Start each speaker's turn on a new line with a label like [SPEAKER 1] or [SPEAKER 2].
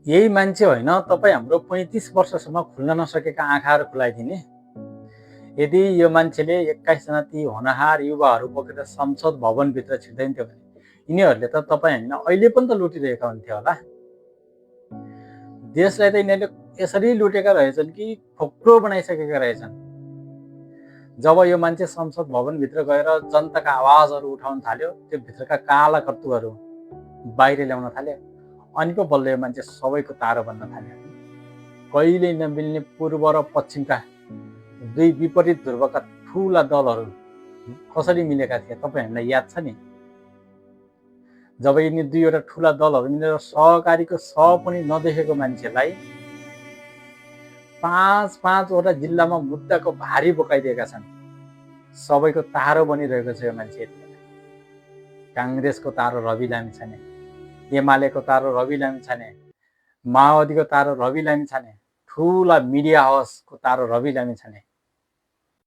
[SPEAKER 1] यही मान्छे होइन तपाईँ हाम्रो 35 वर्षसम्म खुल्न नसकेका आँखाहरू खुलाइदिने। यदि यो मान्छेले 21 जना ती होनहार युवाहरू बोकेर संसद भवनभित्र छिर्दैन्थ्यो भने यिनीहरूले त तपाईँ होइन अहिले पनि त लुटिरहेका हुन्थ्यो होला। देशलाई त यिनीहरूले यसरी लुटेका रहेछन् कि खोक्रो बनाइसकेका रहेछन्। जब यो मान्छे संसद भवनभित्र गएर जनताका आवाजहरू उठाउन थाल्यो, त्यो भित्रका काला कत्तुहरू बाहिर ल्याउन थाल्यो, अनि पो बल्ल यो मान्छे सबैको तारो बन्न थाल्यो। कहिले नमिल्ने पूर्व र पश्चिमका दुई विपरीत ध्रुवका ठुला दलहरू कसरी मिलेका थिए तपाईँहरूलाई याद छ नि? जब यिनी दुईवटा ठुला दलहरू मिलेर सहकारीको सह पनि नदेखेको मान्छेलाई 5-5वटा जिल्लामा मुद्दाको भारी बोकाइदिएका छन्। सबैको तारो बनिरहेको छ यो मान्छे। काङ्ग्रेसको तारो रवि लामिछाने, एमालेको तारो रवि लामिछाने, माओवादीको तारो रवि लामिछाने, ठुला मिडिया हाउसको तारो रवि लामिछाने।